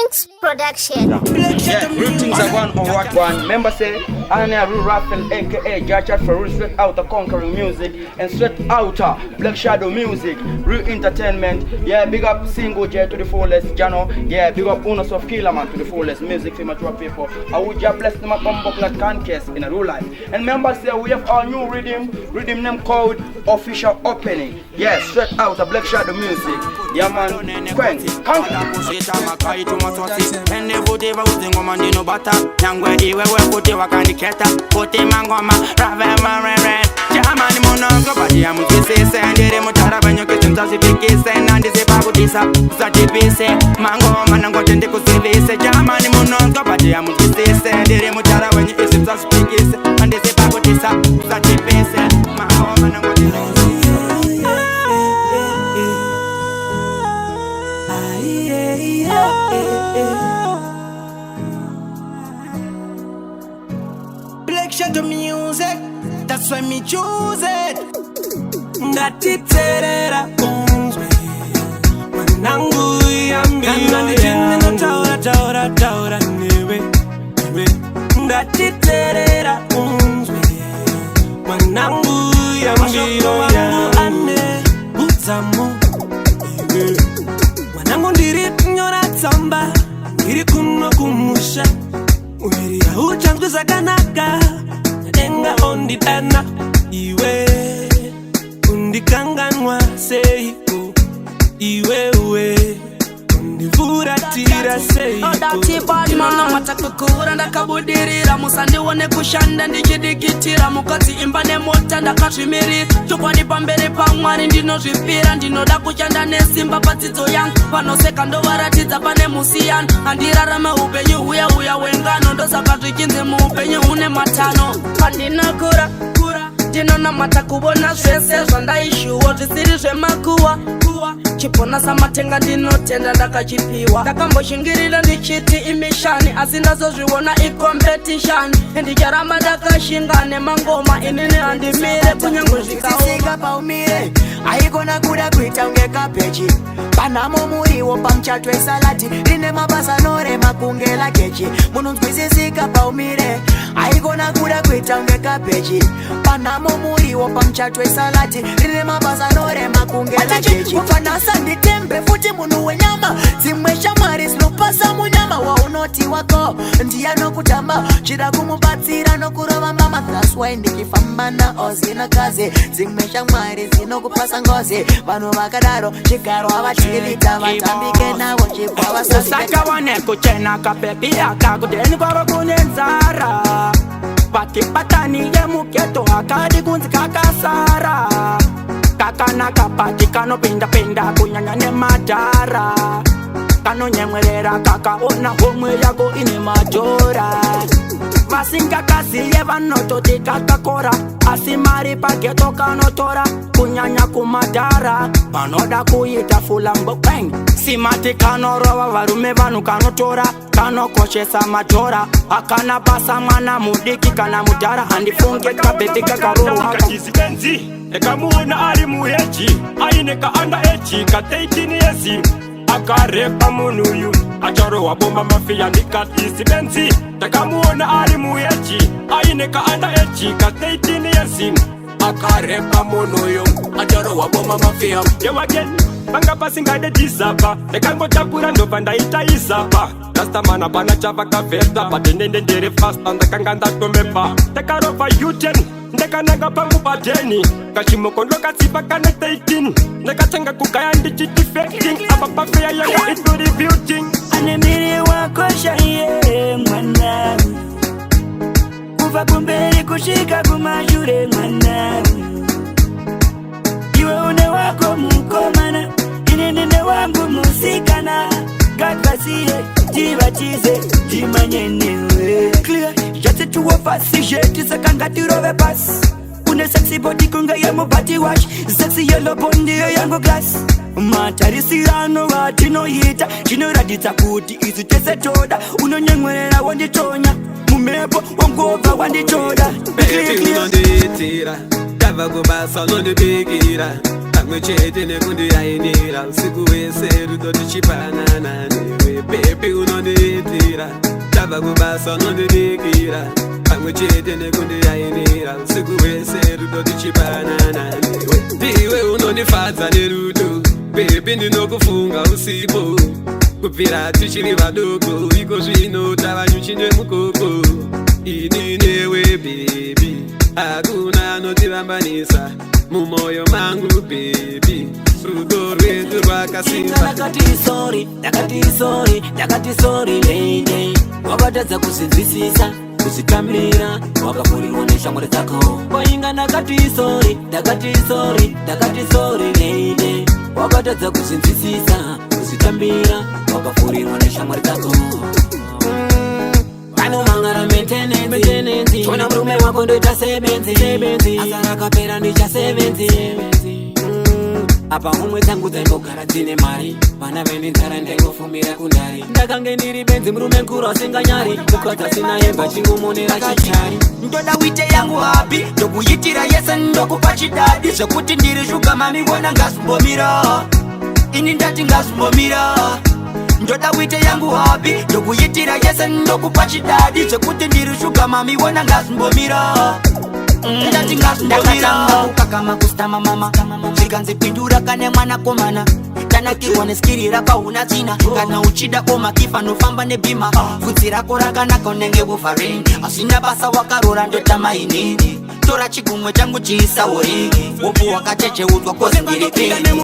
Links Production. Yeah, real things are one on what one. Remember say, I am Real Raphael, aka Jacha for real straight out of conquering music and straight out of Black Shadow Music, real entertainment. Yeah, big up single J to the fullest, Jano. Yeah, big up owners of Killer Man to the fullest music for mature people. I would just bless them up on contest in a real life. And remember say we have our new rhythm, rhythm name called Official Opening. Yeah, straight out of Black Shadow Music. Yeah man, Quen, conquer. Kusvita makaitu matsotsi ende futi vauzi ngoma ndinobata nyangwe iwewe futi wakandiketa futi mangoma ravemarere jamani munonzobadiya munzwisise ndiri mutara venyokezi musazvipikise nandisipakutisa usatipise mangoma nangoti ndikuzivise jamani munonzobadiya munzwisise ndiri mutara wenyu izvi musazvipikise andisipakutisa usatipise mangoma nangoti ndikuzivise. Black Shadow Music, that's why me choose it. Ndatiterera unzwe mwanangu, yambiro yangu taura taura taura newe newe, ndatiterera unzwe mwanangu, yambiro yangu ane udzamu iwe mwanangu, ndiri kunyora tsamba ndiri kuno kumusha, muviri hauchanzwi zvakanaka, denga ondidana iwe, undikanganwa seiko iwewe, undifuratira seiko? Ndinonamata kukura ndakabudirira, musandione kushanda ndichidikitira, mukadzi imba nemota ndakazvimirira, chokwadi pamberi paMwari ndinozvipira, ndinoda kushanda nesimba padzidzo yangu, vanoseka ndovaratidza pane musiyano, handirarame upenyu huya huya hwengano, ndosaka zvichinzi muupenyu hune matano, pandinokura kura ndinonamata kuvona zvese zvandaishuwo zvisiri zvemakuwa kuwa, chipona samatenga ndinotenda ndakachipiwa, ndakamboshingirira ndichiti imishani asi ndazozviona icompetition, ndicharamba ndakashinga nemangoma, inini handimire kunyange zvikaoma. Sisika paumire, aikona kuda kuita unge kapechi panamo muriwo pamuchato esalati rine mabasa norema kunge lakechi. Munonzwisisika paumire, aikona kuda kuita unge kapechi panamo muriwo pamuchato esalati rine mabasa norema kunge lakechi. Mufanasa nditembe futi munhu wenyama, dzimwe shamwari dzinopasa munyama, waunoti wako ndiyanokutamba chida kumubatsira nokurova mama. That's why ndikifamba naozina kazi, dzimwe shamwari dzinokupasa ngozi, vanhu vakadaro chigaro havatilita vatambike navo chibva vasasika. Usakawane kuchena kapepi aka kudeni kwavo kune nzara, patipatani yemuketo akadi kunzi kakasara kakanaka pati kanopindapinda kunyanya nemadhara kanonyemwerera kakaona homwe yako ine madhora, vasingakaziye vanototi kakakora asi mari pageto kanotora kunyanya kumadhara vanoda kuita fulambokweng simati kanorova varume vanhu kanotora kanokoshesa madhora akana basa mwana mudiki kana mudhara handifunge kabhebhi kakarova. Kachizibenzi ndakamuona ari muheji aine kaanda eji ka 13 years, akarepa munhu uyu acharohwa bomba mafia. Ndikati ndakamuona ari muheji aine kaanda eji ka 13 years, akarepa munhu uyu acharohwa bomba mafia. Yewagen panga pasingade dhisapa, ndakangotakura ndobva ndaita izapa rastamana pana chavakavheta patinende ndiri fasta ndakanga ndatomepa ndakarova uten ndakananga pangu padheni kachimoko ndokatsiva kane 13 ndakatanga kugaya ndichiti fecting apa pafeya yanga itori building. Ane miri wakosha iye mwana, kubva kumberi kusvika kumashure mwana, iwe une wako mukomana, ini ndine wangu musikana, ngativasiye tivatize timanye newe clear zvese tiwofasi zvetu, saka ngatirove pasi. Une sexy body kunge yemubati wash, sexy yellow bone ndiyo yangu glass, matarisirano atinoita zvinoratidza kuti isu tese toda, unonyemwerera wonditonya mumhepo wongobva wandichoda. Baby unondiitira, ndabva kubasa unondibikira. Pamwe chete nekundiyainira usiku wese, rudo tichipanana newe. Baby, unondiitira, tabva kubasa unondibikira. Pamwe chete nekundiyainira usiku wese, rudo tichipanana newe. Ndiwe unondifadza nerudo. Baby, ndinokufunga usipo. Kubvira tichiri vaduku, iko zvino tava nyuchi nemukoko. Ini newe, baby, hakuna anotirambanisa. Mumwoyo mangu, baby, rudo rwedu rwakasimba. Ndakati sorry, ndakati sorry, ndakati sorry, lady. Wakatadza kuzvinzwisisa, kuzvitambira, wakafurirwa neshamwari dzako. Wainga ndakati sorry, ndakati sorry, ndakati sorry, lady. Wakatadza kuzvinzwisisa, kuzvitambira, wakafurirwa neshamwari dzako. Vanomangara maintenance, chona murume wako ndoita sebenzi, asa rakapera ndichasevenzi. Apa homwe dzangu dzaimbogara dzine mari, vana vendinzara, ndaingofumira kundari. Ndakange ndiri benzi, murume mukuru asinganyari, mukadzi asina hemba, chingomonera chichari. Ndoda wite yangu hubby, ndokuitira yese, ndokupa chidadi. Zvekuti ndiri sugar mummy, wona ngazimbomira. Ini ndati ngazimbomira. Ndoda wite yangu hubby, ndokuitira yese, ndokupa chidadi. Zvekuti ndiri sugar mummy, wona ngazimbomira. Ndati ngazimbomira. Kukakama kustama mama, zvikanzi pindura kane mwanakomana. Tanakirwa neskiri rakauna tsina. Kana uchida omakifa, nofamba nebhima. Bvudzi rako rakanaka, unenge Wolverine. Asina basa wakarora, ndotama inini. Tora chigumwe changu, chiisawo ring. Wopu wakachecheudzwa kozi ndiri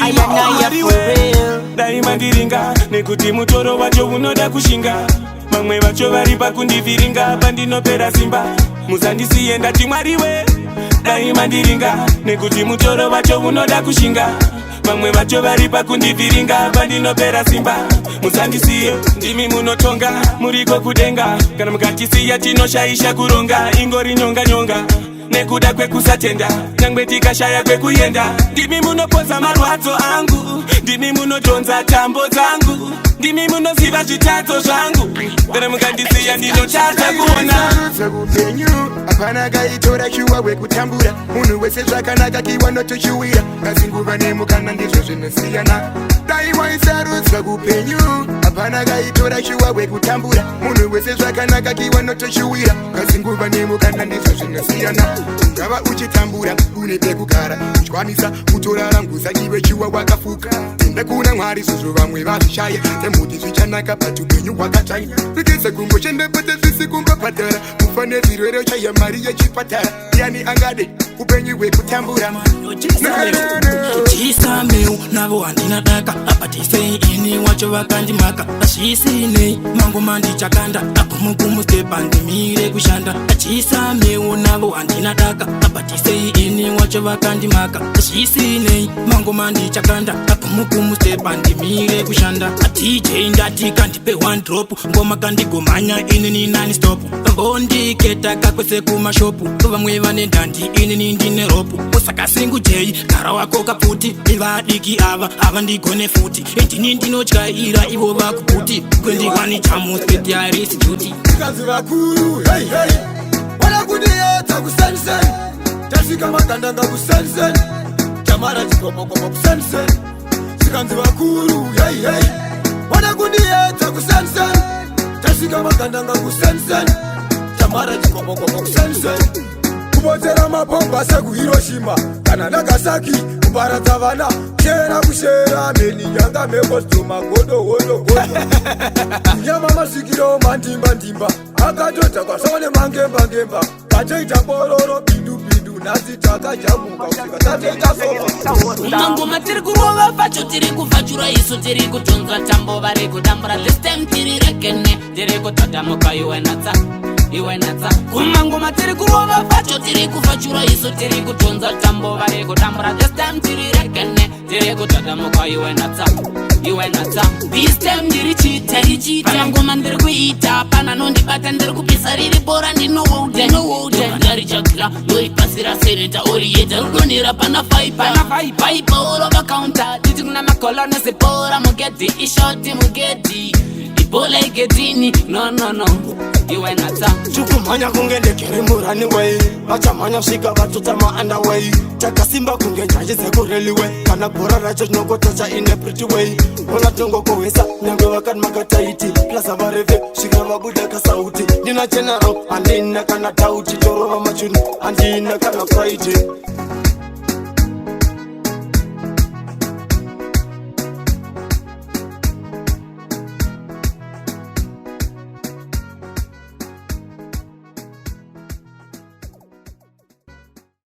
ayanaya for real. Dai mandiringa, nekuti mutoro wacho unoda kushinga. Vamwe vacho vari pakundivhiringa, pandinopera simba musandisiye. Ndati Mwariwe, dai mandiringa, nekuti mutoro wacho unoda kushinga. Vamwe vacho vari pakundivhiringa, pandinopera simba musandisiye. Ndimi munotonga muriko kudenga, kana mukatisiya tinoshaisha kuronga. Ingori nyonga nyonga nekuda kwekusatenda, nyangwe tikashaya kwekuenda. Ndimi munopoza marwadzo angu, ndimi munodhonza tambo dzangu, ndimi munoziva zvitadzo zvangu. Kana mukandisiya ndinotadza kuona. Upenyu hapana kaitora shuwa wekutambura. Munhu wese zvakanaka kiwa notochiwira, asi nguva nemukana ndizvo zvinosiyana. Dai waisarudzwa kupenyu, hapana kaitora shuwa wekutambura. Munhu wese zvakanaka kiwa notochiwira, asi nguva nemukana ndizvo zvinosiyana. Ungava uchitambura une pekugara, uchikwanisa kutorara nguza, iwe chiwa wakafuka. Tenda kuna Mwari, zvozvo vamwe vazvishaya. Temuti zvichanaka, but upenyu hwakatsvanya. Rikise kumbochembepete zvisi kumbobhadhara, kufa nezvirwere, chaya mari yechipatara. Yani angade upenyu hwekutambura? Chisameu navo handina daka. Apatisei ini wacho vakandimaka, zvisinei mangoma ndichakanda agumugumu stepa, ndimire kushanda. Chisameu navo handina daka. Apatisei ini wacho vakandimaka, zvisinei mangoma ndichakanda agumugumu stepa, ndimire kushanda. DJ, ndati kandipe one drop, ngoma kandigomanya inini non stop. Mbondiketa kakwese kumashopu, vamwe vane ndandi, inini ndine rope. Saka singu J, gara wako kapfuti. Ivadiki ava avandigone futi, ndini ndinotyaira, ivo vakuputi. 21 jamu specialist duty. Zvikanzi vakuru, hey hey, vada kundiyedza kuseniseni. Tasvika magandanga kuseniseni, chamara chikopokopo kuseniseni. Zvikanzi vakuru, hey hey, vada kundiyedza kuseniseni. Tasvika magandanga kuseniseni, chamara chikopokopo kuseniseni. Kupotsera mabhomba sekuHiroshima kana Nagasaki, kuparadza vana, kushera kushera mheni nyanga mekostoma godo hodo godo nyama masvikiro mandimba ndimba akatodhakwa zvavo nemangemba ngemba katoita bororo pindu pindu. Nhasi takajamuka kusvika tatoita sofa. Mangoma tiri kurova pacho, tiri kuvhachura isu, tiri kutonzwa tambo vari kudambura. This time tiri rekene, tiri kutatamuka. Iwe natsa, iwe natsa. Kumangoma tiri kurova pacho, tiri kuvhachura isu, tiri kutonzwa tambo vari kudambura. This time tiri rekene, tiri kutatamuka. Iwe natsa, iwe natsa. This time ndiri chita pamangoma, ndiri kuita pana nondibata, ndiri kupisa riri bora, ndinowouda ndarichakira, ndoripasira seneta orieta rudonera pana faipa faipa orova counter. Titi kuna makoloni zibora mugedhi ishoti mugedhi ibola igedhini no no no. Iwe natsa. Tikumhanya kunge ndege remurunway, vachamhanya svika vatsotsa maunderway. Takasimba kunge njanji dzekurailway, kana bhora racho tinongotacha in a pretty way. Ona tinongokohwesa nyange vakati makataiti plaza vareve svika vabuda kasauti. Ndina General, handina kana tauti, torova machuni, handina kana pride.